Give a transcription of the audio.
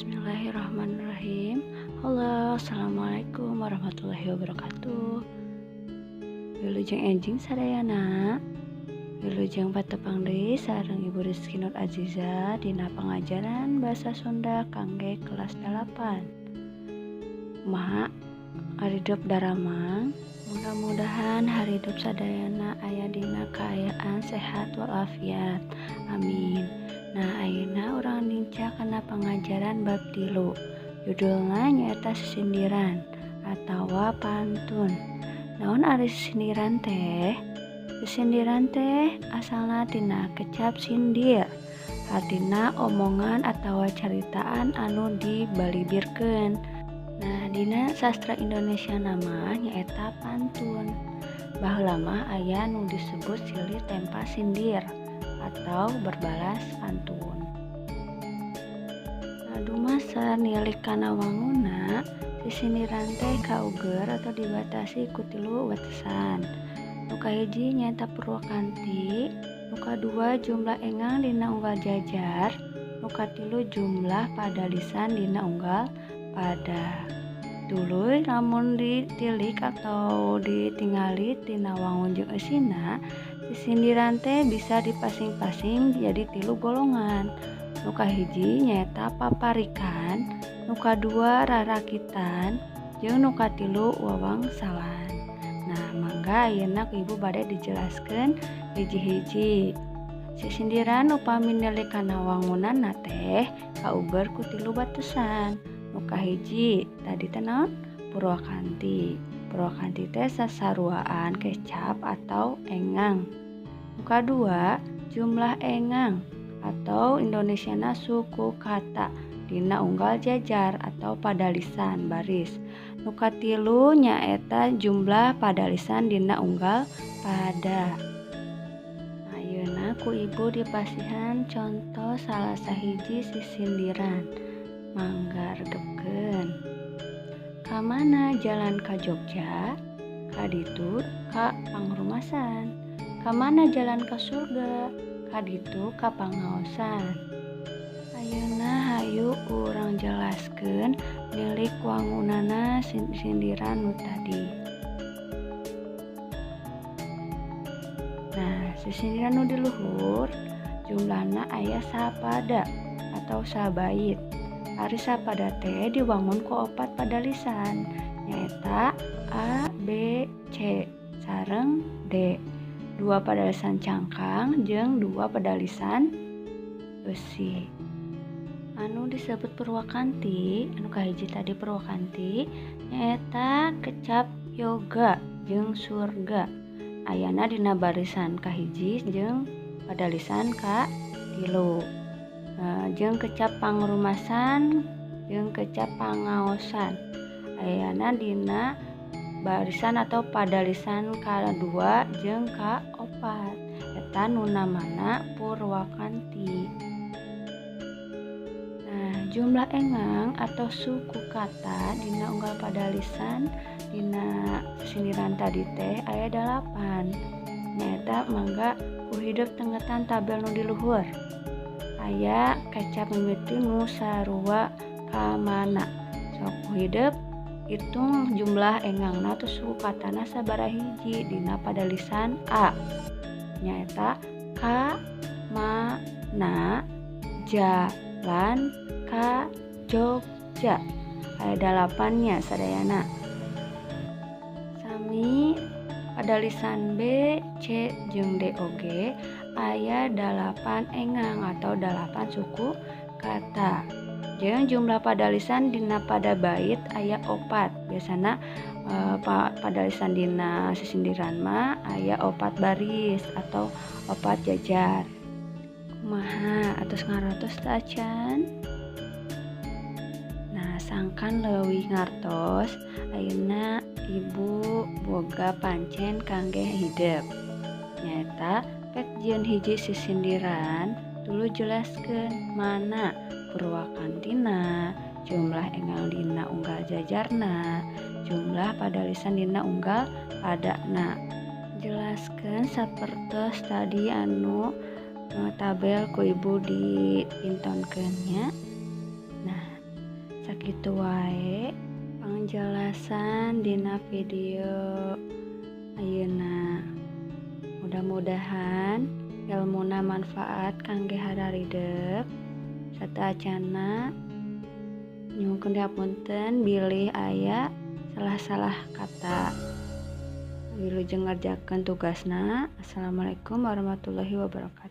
Bismillahirrahmanirrahim. Halo, assalamualaikum warahmatullahi wabarakatuh. Wilujeng enjing sadayana. Wilujeng patepang deui sareng Ibu Rizky Nur Aziza dina pangajaran bahasa Sunda kangge kelas 8. Kumaha haridep daramang? Mudah-mudahan haridep sadayana aya dina kaayaan sehat walafiat. Amin. Nah, ayeuna urang nincak kana pangajaran bab 3. Judulna nyaeta sisindiran atawa pantun. Naon ari sisindiran teh? Sisindiran teh asalna tina kecap sindir, artina omongan atawa caritaan anu dibalibirkeun. Nah, dina sastra Indonesia nama nyaeta pantun. Baheula mah aya nu disebut silih tempa sindir atau berbalas pantun. Nah, dumasar nilik kana wangunna, sisindiran teh kauger atau dibatasi ku tilu watesan. Nu kahiji nyaeta purwakanti, nu kadua jumlah engang dina unggal jajar, nu katilu jumlah padalisan dina unggal pada. Tuluy lamun ditilik atau ditingali tina wangun jeung eusina, sisindiran teh bisa dipasing-pasing jadi tilu golongan. Nu kahiji nyaeta paparikan, nu kadua rarakitan, jeung nu katilu wawangsalan. Nah, mangga ayeuna ku ibu bade dijelaskeun hiji-hiji. Sisindiran upami nilik kana wangunanna teh kauger ku tilu batesan. Nu kahiji tadi teh naon? Purwakanti. Purwakanti teh sasaruaan kecap atau engang. Nu kadua jumlah engang atau Indonesiana suku kata dina unggal jajar atau padalisan baris. Nu katilu nyaeta jumlah padalisan dina unggal pada. Ayeuna ku ibu dipasihan contoh salah sahiji sisindiran. Mangga regepkeun. Ka mana jalan ka Jogja? Ka ditu ka Pangrumasan. Ka mana jalan ka surga? Ka ditu ka Pangaosan. Ayeuna hayu urang jelaskeun nilik wangunana sindiran nu tadi. Nah, sisindiran nu di luhur jumlahna aya sapada atau sabait. Ari sapada teh diwangun ku opat padalisan nyaeta A, B, C sareng D. 2 padalisan cangkang jeung 2 padalisan besi. Anu disebut purwakanti, anu kahiji tadi purwakanti nyaeta kecap yoga jeung surga. Ayana dina barisan kahiji jeung padalisan ka-3. Jeung kecap pangrumasan jeung kecap pangaosan. Ayana dina barisan atau padalisan ka-2 jeung ka-4. Eta nu namana purwakanti. Nah, jumlah engang atau suku kata dina unggal padalisan dina sindiran tadi teh aya 8. Nyaeta mangga ku hidep tengetan tabel nu di luhur. Aya kecap mimiti nu sarua ka mana. Sok ku hidep hitung jumlah engangna atau suku katana sabaraha hiji dina padalisan A. Nyaeta ka mana jalan ka Jogja. Aya 8 nya sadayana. Sami padalisan B, C jeung D oge aya 8 engang atau 8 suku kata. Jeung jumlah padalisan dina pada bait aya 4. Biasana padalisan dina sisindiran mah aya 4 baris atau 4 jajar. Kumaha atos ngarotos teh acan? Nah, sangkan leuwih ngartos ayeuna ibu boga pancen kangge hidep. Nyaeta pek jieun hiji sisindiran tuluy jelaskeun mana purwakantina, jumlah engang dina unggal jajarna, jumlah padalisan dina unggal padana. Jelaskeun sapertos tadi anu tabel ku ibu dipintonkeun nya. Nah, Sakitu wae pangjelasan dina video ayeuna. Mudah-mudahan ilmuna manfaat kangge hararidep. Sateuacanna nyuhunkeun dihapunten bilih aya salah-salah kata. Wilujeng ngerjakeun tugasna. Assalamualaikum warahmatullahi wabarakatuh.